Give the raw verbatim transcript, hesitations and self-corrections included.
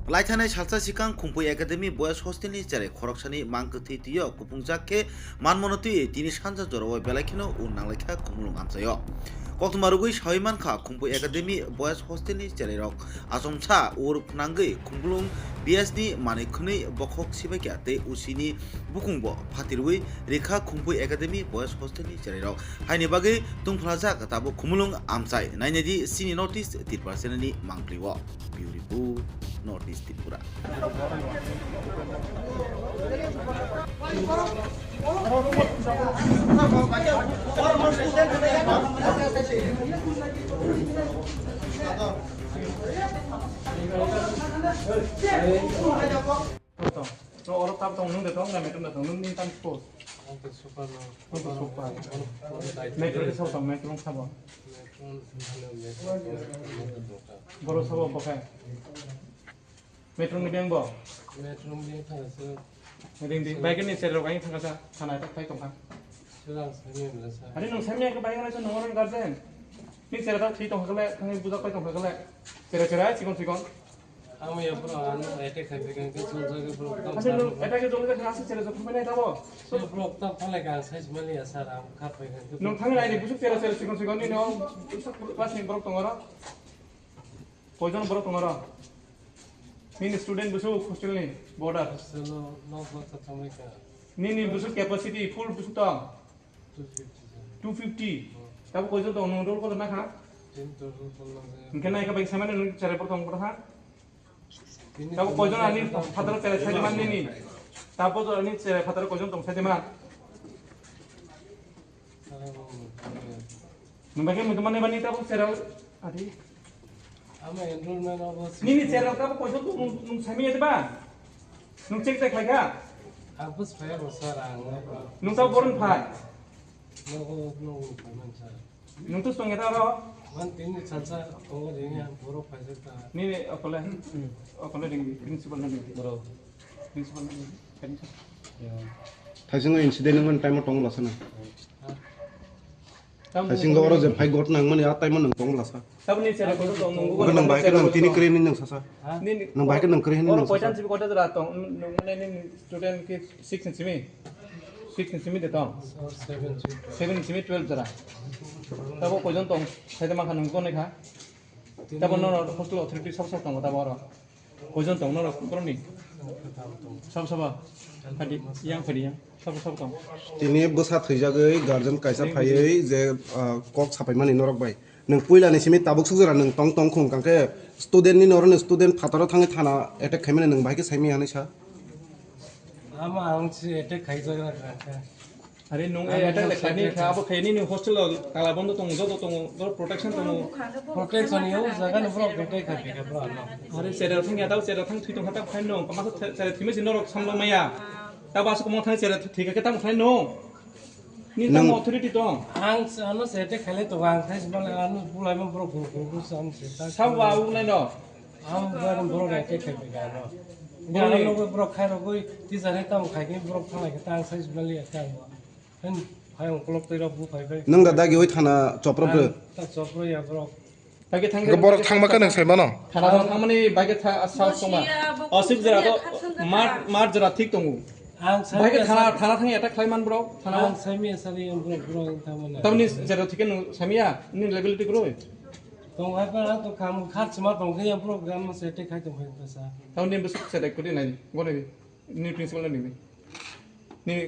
Laithanai salsa sikang Khumpui Academy Boys Hostel ni cherai khoroksani mang kwthwi twi o kupungjak khe manmano twi tini sanja jorao belai kheno un nanglaikha Khumulwng amchaio. Koktwma rwgwi sawi mankha Khumpui Academy Boys Hostel ni cherairok achomsa ur phnangwi Khumulwng B S ni manwi khwnwi bokhok sibaikha tei O C ni bukungbo phatirwi rikha Khumpui Academy Boys Hostel ni cherairok. Haini bagwi tungphlajak tabuk Khumulwng amchai. Nainadi chini North East Tripura channel ni mangpli o. Bureau Report, North East Tripura. Tong. No, oro tab tong, nung de tong, na metum de tong, nung ni tam sports. Ang to super no. Ang to super. Ang to super. Metro de sabo tong, metro sabo. Metro, metro, metro, metro. Boro sabo bo khe. Metro ni beng bo. Metro ni beng thang sa. Ring di, bike ni sero kai thang sa, thana tak thai tong kha. Sirang sami mla sa. Ani nung sami ke bike na sa nung orang garden. Ni sero tak thai tong kha le, thang budak kai tong kha le. Sero sero ai chikon chikon. Amo ya bro, ano attack khai bikang ke chon jaga bro. Asal lu attack ke jolga khana asal chere jok khumai nai tabo. So bro, tam phalai ka size mali ya sir, am khat pai kan. Nung thang lai ni busuk chere chere sikon sikon ni no. Busuk class ni borok tong aro. Koijon borok tong aro. Nini student busuk hostel ni border. Hostel no no bro ta thamai ka. Nini busuk capacity full busuk tong. Two fifty, sir. Two fifty. Tabo koijon tong nung roll kotor na kha? Tin to roll kotor na. Hingke nai ka bai samane nung chere por tong por ha? Tabo koijon ani phataro chere sai man nini. Tabo to ani chere phataro koijon tong sai man. Nung bai ke mutu mane bani tabo chere adi. Ama enrollment obo. Nini chere tabo koijon tong nung sami adi ba? Nung check check lai kha? Ang bus phai bo sir ang. Nung tabo boron phai. Nogo nogo phai man sir. Nung tus tong eta ro? Man tini salsa tongo jeni ang borok phaijak ta. Nini okole, okole ring principal na ring. Bro. Principal na ring. Thaising incident nang time tong la sana. Thaising oro je phai got nang mani a time nang tong la sa. Tabni chere ko tong nung. Nang bai ke nang tini kre ni nang sasa. Nini nang bai ke nang kre ni nang sasa. Koitan sibi kota jora tong nung nini student ke six ni simi. Six ni simi de tong. Seven ni simi twelve jora. Tabo koijon tong? Saide makha nung tong kha. Tabo no hostel authority sab sab tong tabo oro. Koijon tong no boroni? Sab sab. Phadi yang phadi yang. Sab sab tong. Tini bwsa thwijagwi guardian kaisa phaiwi je, ah, kok sapaimani norok bai. Nwng puila ni simi tabuk suk jora nwng tong tong khung kangkhe student ni norok ni student phataro thangwi thana attack khaimani nwng bahai khe saimaya hinwi sa? Ama ang si attack khaijak na kha. Are nwng e attack le khaini kha abo khaini nwng hostel o tala bondo tongo joto tongo boro protection tongo. Protection yo jaga ni borok attack khai kha bro ano. Are sera thang ya tao sera thang thwi tong kha tao khaino kama sera thwi mesi norok samlo maya. Tao basu komo thang sera thwi kha khe tamo khaino. Ni tamo authority tong. Ang ano se attack khaile to ang thai sibale ano bulai mo borok guru guru san se. Sabo ba uk nai no. Ang bukan borok attack khai bega no. Borok ni logo borok khai rogoi tisa ne tam khai ni borok thanglai khe tang sai jubali ya tang. Hen hai ong kolok tei rok bu phai bai. Nang da dagi oi thana chopra bre. Ta chopra ya borok. Bagi thang borok thang ma ka nang sai mano. Thana thang mani bagi tha sa song ma. Asik jera to mar mar jera thik tongo. Ang sai bagi thana thana thang attack khlai man borok thana. Ang sai mi sari ang borok borok thang mani. Tamni jera thik no samiya ni liability gro. Tong hai pa to kam khar chima tong khe program se te khai tong hai pa sa. Tao ni bwswk se dai kudi nai, goni ni principal nai ni.